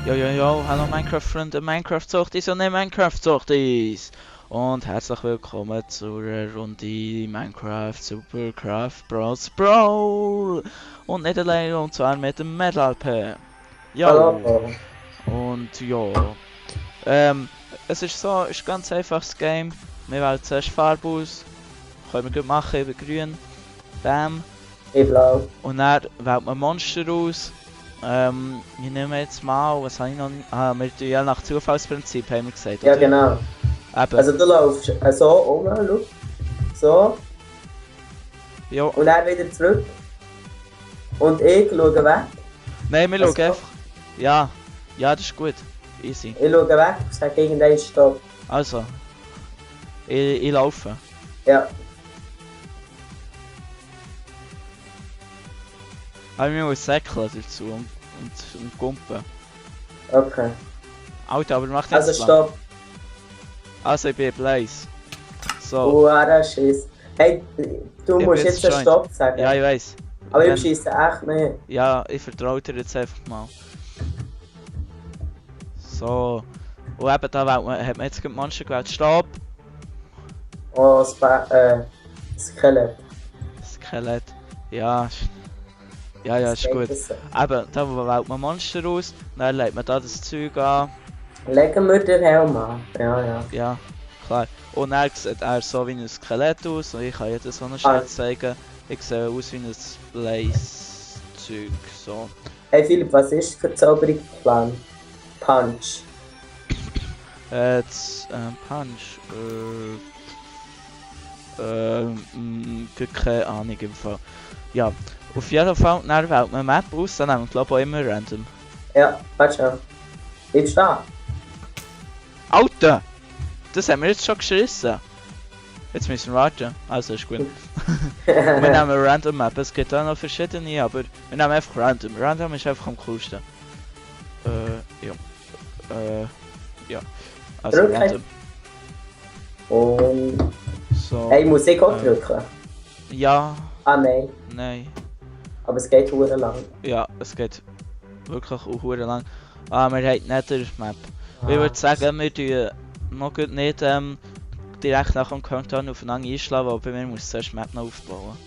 Jo, hallo Minecraft-Freunde, Minecraft-Zuchtis und nicht Minecraft-Zuchtis! Und herzlich willkommen zu einer Runde Minecraft Supercraft Bros. Brawl! Und nicht alleine, und zwar mit dem Metal-P. Jo! Hallo. Und ja, es ist so, ist ein ganz einfaches Game. Wir wählen zuerst Farbe aus, können wir gut machen, über grün, bam. Ich blau. Und dann wählt man Monster aus. Wir nehmen jetzt mal, was habe ich noch nicht? Ah, wir tun ja nach Zufallsprinzip, haben wir gesagt, Ja, oder? genau. Eben. Also du läufst so um, schau. So. Ja. Und dann wieder zurück. Und ich schaue weg. Nein, wir Also, schauen einfach. Ja, das ist gut. Easy. Ich schaue weg und sage irgendwann Stopp. Also, ich laufe. Ja. Aber wir müssen säckeln dazu und gumpen. Okay. Alter, aber mach das Also stopp. Also, ich bin Blaze. So. Oh, er schießt. Hey, du Ich musst bin jetzt einen schon- Stopp sagen. Ja, ich weiß. Aber Wenn- ich schieße echt nicht. Ja, ich vertraue dir jetzt einfach mal. So. Und eben da hat man jetzt gerade Monster gewählt. Stopp! Oh, Skelett. Skelett. Ja, ist gut. Eben, da wählt man Monster aus, dann legt man da das Zeug an. Legen wir den Helm an. Ja. Ja, klar. Und dann sieht er so wie ein Skelett aus und ich kann jetzt so noch schnell zeigen. Ich sehe aus wie ein Blaze-Zeug. So. Hey Philipp, was ist für Zauberungsplan? Punch. Jetzt, Punch. Keine Ahnung im Fall. Ja, auf jeden Fall, dann wählt man Map aus, dann nehmen wir glaube ich auch immer random. Ja, warte schon. Bleibst du da? Alter! Das haben wir jetzt schon geschissen. Jetzt müssen wir warten. Also ist gut. Wir nehmen Random Map. Es gibt auch noch verschiedene, aber wir nehmen einfach Random. Random ist einfach am coolsten. Ja. Also Drücken. Random. Und... So. Hey, muss ich auch drücken? Ja, Ah nein, nein. aber es geht hure lang. Ja, es geht wirklich auch hure lang. Ah, wir haben Nether Map. Ich würde sagen, wir tun noch gut nicht direkt nach dem Countdown aufeinander einschlagen, aber wir müssen zuerst die Map noch aufbauen.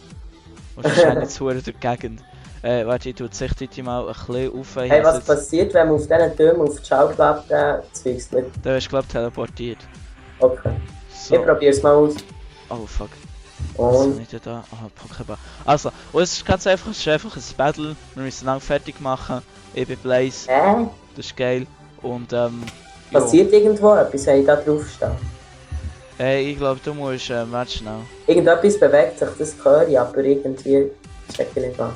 Und wahrscheinlich zu durch die Gegend. Warte, ich tue die Sicht mal ein bisschen auf. Hey, was passiert, wenn man auf diesen Türmen auf die Schauplatte zwingst mit? Da ist glaube ich teleportiert. Okay. So. Ich probier's mal aus. Oh fuck. Was Und... habe ich denn da? Ah, Pokéball. Also, und es ist ganz einfach, es ist einfach ein Battle. Wir müssen lang fertig machen. Ich bin Blaze, das ist geil. Und ja. Passiert irgendwo etwas, wenn ich da drauf stehe? Ich glaube, du musst, warte schnell. Irgendetwas bewegt sich, das höre ich, aber irgendwie check ich nicht was.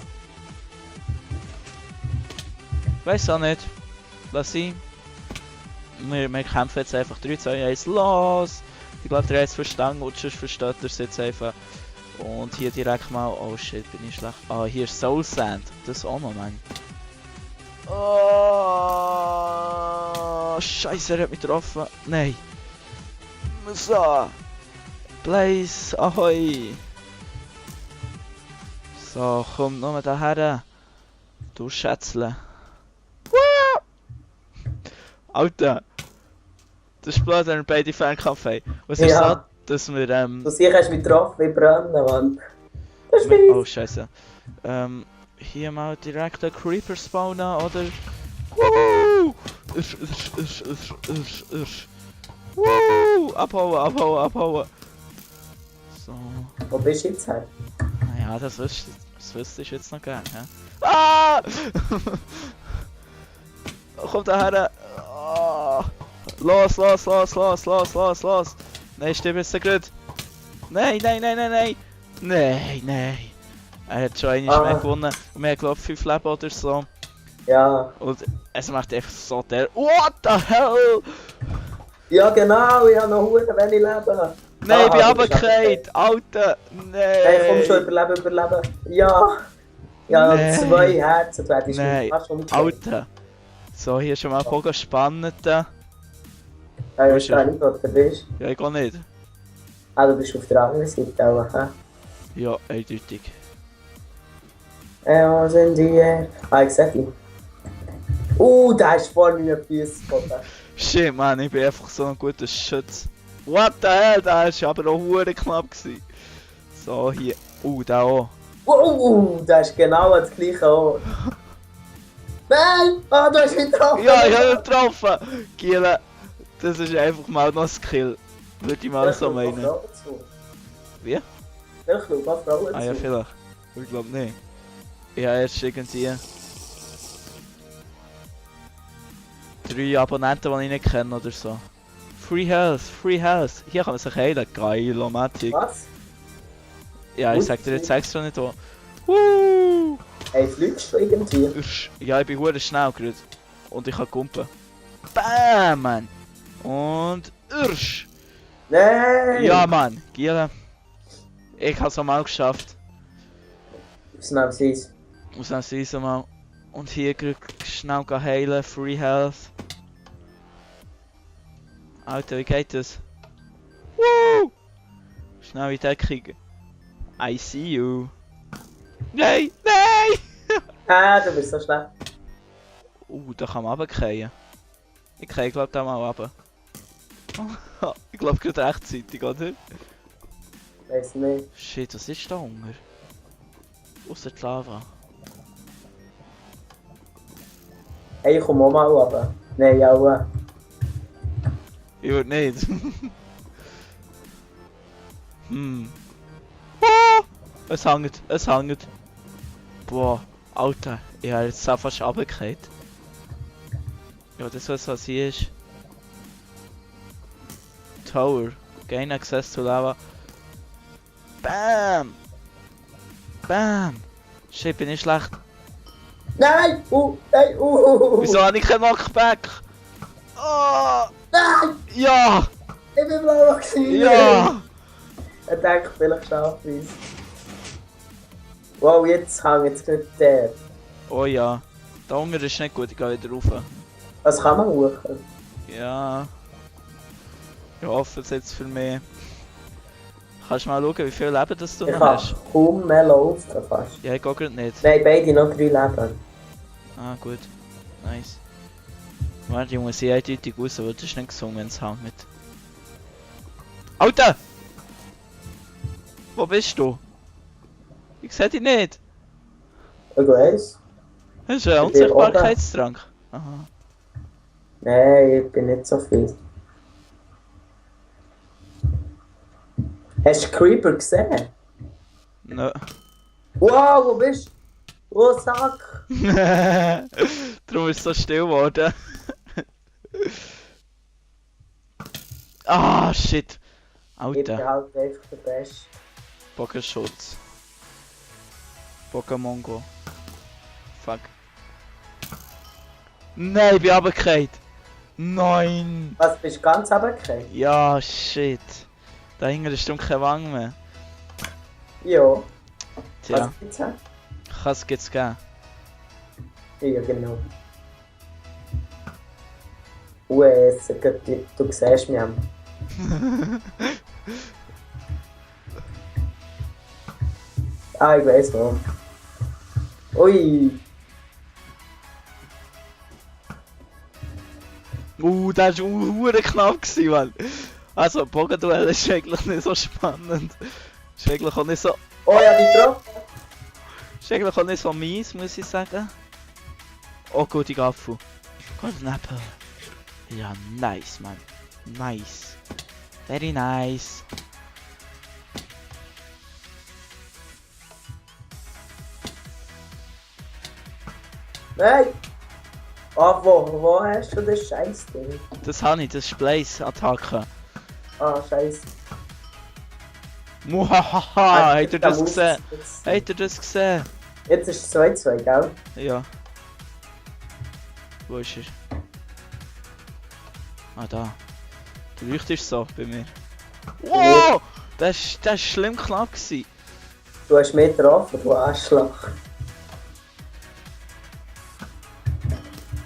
Weiß auch nicht. Lass ihn. Wir kämpfen jetzt einfach 3, 2, 1, los! Ich glaube, der hat es verstanden und sonst versteht er es jetzt einfach. Und hier direkt mal, oh shit, bin ich schlecht. Ah, hier ist Soul Sand. Das ist auch noch, Mann. Oh, Scheiße, er hat mich getroffen. Nein. So. Blaze, ahoi. So, komm nur daher. Du Schätzle. Alter. Das ist blöd, wenn wir beide Fernkampf haben. Was ist Ja. so, dass wir Du siehst, hast mich getroffen wie brennen, Mann. Das ist Oh scheiße. Hier mal direkt einen Creeper spawnen, oder? Woo! Woo! Abhauen! So. Wo bist du jetzt her? Naja, das wüsste ich jetzt noch gern, ja? Ah! Kommt daher! Oh. Los! Nein, stimmt jetzt gut! Nein! Nein! Er hat schon einmal mehr gewonnen. Wir haben glaube ich 5 Leben oder so. Ja. Und es macht einfach so der... What the hell? Ja genau, ich habe noch hure wenig Leben. Nein, ich bin du bist runtergefallen! Alter! Nein! Hey, komm schon, überleben. Ja. Ja, Nee. 2 Herzen, du hättest Nein, mich fast umgekehrt. Alter! So, hier schon mal voll spannend. Ja, Ja, ich weiß nicht, wo du bist. ich gar nicht. Ah, du bist auf der anderen Seite auch, hä? Ja, eindeutig. Was in die... Ah, ich sehe dich. Der ist vor meinen Füßen gekommen. Shit, man, ich bin einfach so ein guter Schütz. What the hell, der ist aber auch hure knapp gewesen. So, hier. Der auch. Der ist genau das gleiche Ort. Nein! Ah, du hast ihn getroffen! Ja, ich habe ihn getroffen! Giele, das ist einfach mal noch ein Skill. Würde ich mal so meinen. Wie? Ich schaue mal Frauen Ah ja, zu. vielleicht. Ich glaube nicht. Ich habe jetzt irgendwie 3 Abonnenten, die ich nicht kenne oder so. Free Health, Free Health. Hier kann man sich heilen. Geil, Omatic. Was? Ja, ich sag dir jetzt extra nicht wo. Woo! Hey, fliegst du irgendwie? Ja, ich bin hure schnell gerade. Und ich kann kumpen. Bam, Mann! Und Irsch! Nein! Ja, Mann! Giele. Ich hab's mal geschafft. Ausnahmsweise. Ausnahmsweise mal. Und hier schnell heilen, Free Health. Alter, wie geht das? Woo! Schnell in Deckung. I see you. Nein! Nein! Du bist so schlecht. Da kann man runterfallen. Ich kann glaub da mal runter. Ich glaube gerade rechtzeitig, oder? Weiss nicht. Shit, was ist da unten? Ausser die Lava. Hey, ich komm auch mal runter. Nein, auch. Ich würde nicht. Ah, es hängt, es hängt. Boah, Alter, ich habe jetzt auch fast runtergefallen. Ja, das was hier ist. Tower. Gain access to lava. Bam! Bam! Shit, bin ich schlecht. Nein! Nein! Wieso habe ich kein Knockback? Oh! Nein! Ja! Ich bin blau gewesen! Ja! Ich denke, vielleicht schafft es. Wow, jetzt hängt es gerade der. Oh ja. Da unten ist nicht gut, ich gehe wieder rauf. Was kann man machen? Ja. Ich hoffe es jetzt für mich. Kannst du mal schauen, wie viel Leben das du Ich noch kann hast? kaum mehr laufen fast. Ja, ich gehe gerade nicht. Nein, beide noch 3 Leben. Ah, gut. Nice. Warte, ich muss hier eindeutig raus, weil das ist nicht gesungen, wenn es hängt. Alter! Wo bist du? Ich seh dich nicht. Ich weiss. Hast du einen Bei dir oben? Unsichtbarkeitstrank? Aha. Nein, ich bin nicht so viel. Hast du Creeper gesehen? Nö. Wow, wo bist du? Oh, Sack! Darum ist es so still geworden. Ah, shit. Ich bin Alter. halt einfach der Beste. Pokéschutz. Pokémon Go. Fuck. Nein, ich bin runtergefallen. Nein. Was, bist du ganz runtergefallen? Ja, shit. Da hinten ist kein Wang mehr. Ja. Tja, Was gibt's da? was gibt's geben? Ja, genau. Du siehst mich. Ich weiss wo. Ui! Das war hure knapp gewesen, Mann. Also, Pokéduell ist eigentlich nicht so spannend. Ist eigentlich auch nicht so... Oh, ja, die getroffen! Ist eigentlich auch nicht so mies, muss ich sagen. Oh, gute Gaffel. Golden Apple. Ja, nice, man. Nice. Very nice. Nein! Ah, wo hast du das Scheißding? Das habe ich, das ist Blaze-Attacke. Ah, Scheiße. Muhahaha, habt ihr das gesehen? Habt ihr das gesehen? Jetzt ist es 2-2, gell? Ja. Wo ist er? Ah, da. Du leuchtest so bei mir. Wow! Das war schlimm knapp gewesen. Du hast mich getroffen, du Arschloch.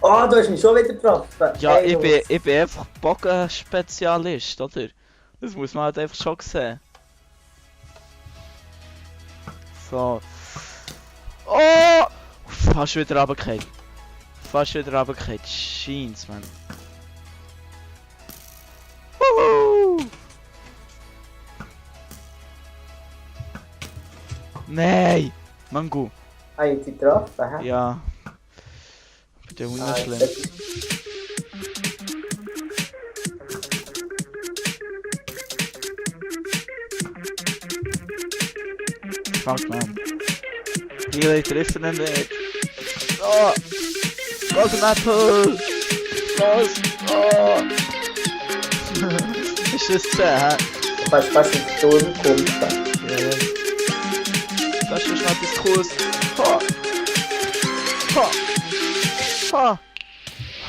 Oh, du hast mich schon wieder getroffen. Ja, Hey, ich bin einfach Bogen-Spezialist, oder? Das muss man halt einfach schon sehen. So. Oh! Fast wieder runtergefallen. fast wieder runtergefallen. Scheint's, Mann. Wuhu! Nein! Mango. Ah, ich sie getroffen, hä? Ja. Bei der Hunde schlimm. Fuck, man. Hier, treffen ihn nicht. Oh! Golden Apple! Los! Oh! Ist das 10, hä? Du kannst fast in den Sturm kommen. Ja. Das ist noch etwas Cooles. Ha! Ha! Ha!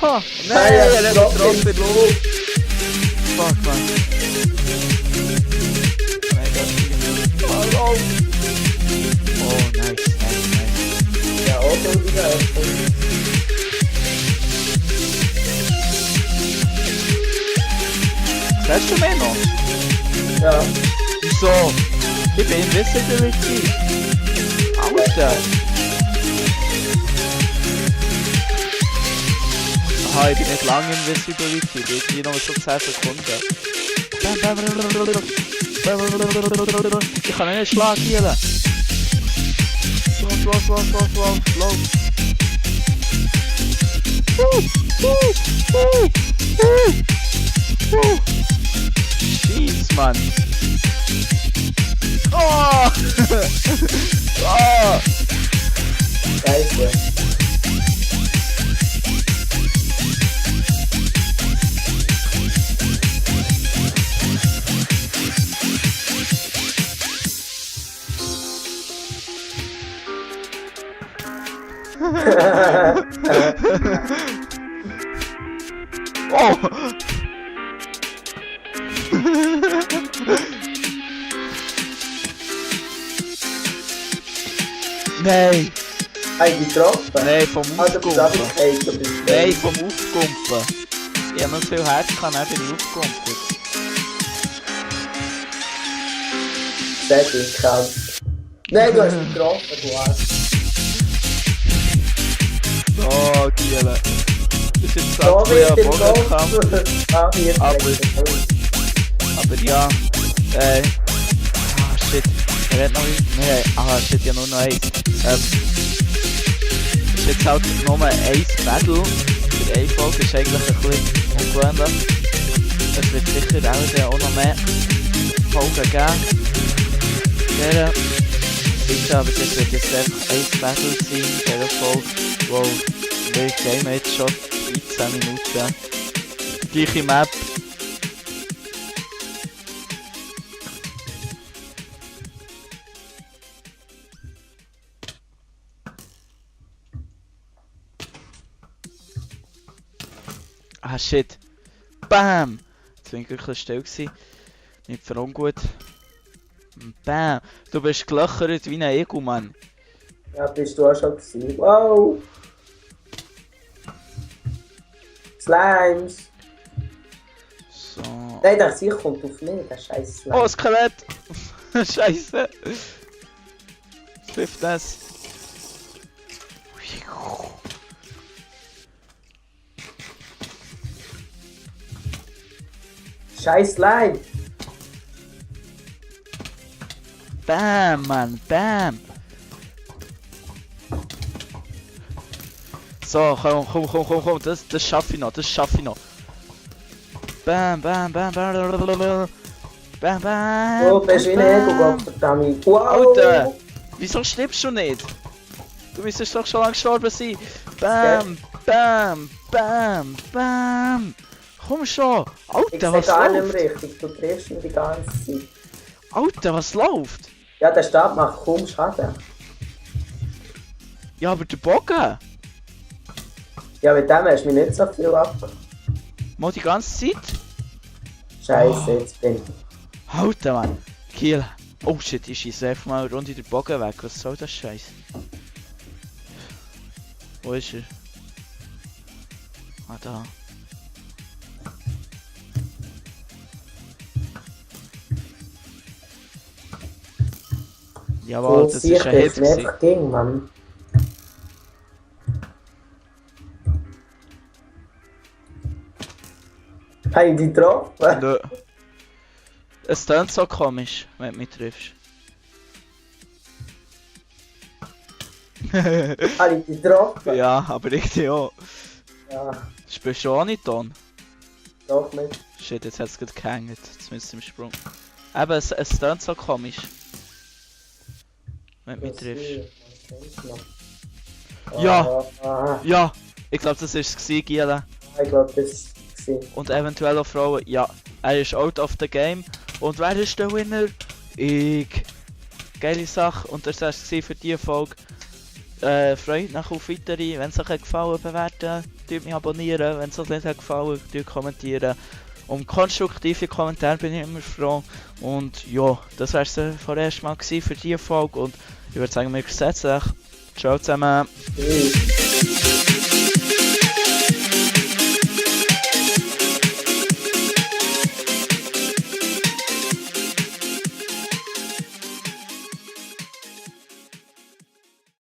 Ha! Nein, er hat getroffen. Fuck, man. Nein, das ist nicht. Oh, oh, nice, nice, nice. Ja, auch so wieder. Hast du mehr noch? Ja. Wieso? Ich bin Invisibility. Alter! Aha, ich bin nicht lange Invisibility. Ich bin hier noch so 10 Sekunden. Ich kann nicht einen Schlag healen. Lauf. Schieß, Mann. Oh! Oh! Scheiße. Oh! Nein! Hast du getroffen? Nein, vom Ah, du bist Aufkumpen. runtergefallen, du bist Nein, vom Aufkumpen. Ich hab noch viel Herz gehabt, dann bin ich aufgekumpelt. sehr gut gekannt. Nein, du hast mich getroffen, du Arsch. Oh, Giele. Das ist jetzt So halt wird ein im Bodenkampf. Golf. Ah, hier Aber ja, shit. Er hat noch shit, ja nur noch eins. Ist jetzt halt nur eins Battle. Für eine Folge ist eigentlich ein bisschen ungewöhnlich. Es wird sicher auch noch mehr Folgen geben. Sicher, aber das wird jetzt einfach ein Battle sein in dieser Folge, wo wir gamen jetzt schon 13 Minuten. Gleiche Map. Ah shit. Bam! Jetzt bin ich wirklich still gewesen. Nicht für ungut. Bam! Du bist gelöchert wie ein Ego, Mann. Ja, bist du auch schon gewesen. Wow! Slimes! So. Nein, der Sieg kommt auf mich, der scheiß Slime. Oh, Skelett! Scheiße! Trifft das. Scheiß Slime! Bam, Mann, bam! So, komm, das schaffe ich noch, Bam, bam, bam, bam, bam, bam! Oh, bist du in Ego, verdammt. Wow! Alter! Wieso stirbst du nicht? Du müsstest doch schon lange gestorben sein! Bam, bam, bam, bam! Komm schon! Ich Alter, sehe was gar nicht läuft? mehr richtig, du triffst mich die ganze Zeit. Alter, was läuft? Ja, der Stab macht kaum Schaden. Ja, aber der Bogen! Ja, mit dem hast du mich nicht so viel ab. Mal die ganze Zeit? Scheiße, Oh. jetzt bin ich. Alter, Mann! Kiel! Oh shit, ich schieße einfach mal rund in den Bogen weg. Was soll das Scheiß? Wo ist er? Ah, da. Jawohl, das ist ein Hit gewesen. Ging, Mann. Habe ich dich getroffen? Nö. Es klingt so komisch, wenn du mich triffst. Habe ich dich getroffen? Ja, aber ich dich auch. Ja, Spielst du auch nicht Ton? doch nicht. Shit, jetzt hat es gerade gehängt. Jetzt müsst ihr im Sprung. Eben, es klingt so komisch. Wenn du mich triffst. Ja. Ah, Ja! Ich glaube, das war es, Giele. ich glaube, das war es. Und eventuell auch Frauen. Ja, er ist out of the game. Und wer ist der Winner? Ich. Geile Sache. Und das war es für diese Folge. Freut euch auf weitere. Wenn es euch gefallen hat, bewerten. Tut mich abonnieren. Wenn es euch nicht gefallen hat, kommentieren. Um konstruktive Kommentare bin ich immer froh. Und ja, das war es vorerst mal für diese Folge. Und ich würde sagen, wir sehen uns. Ciao zusammen. Tschüss.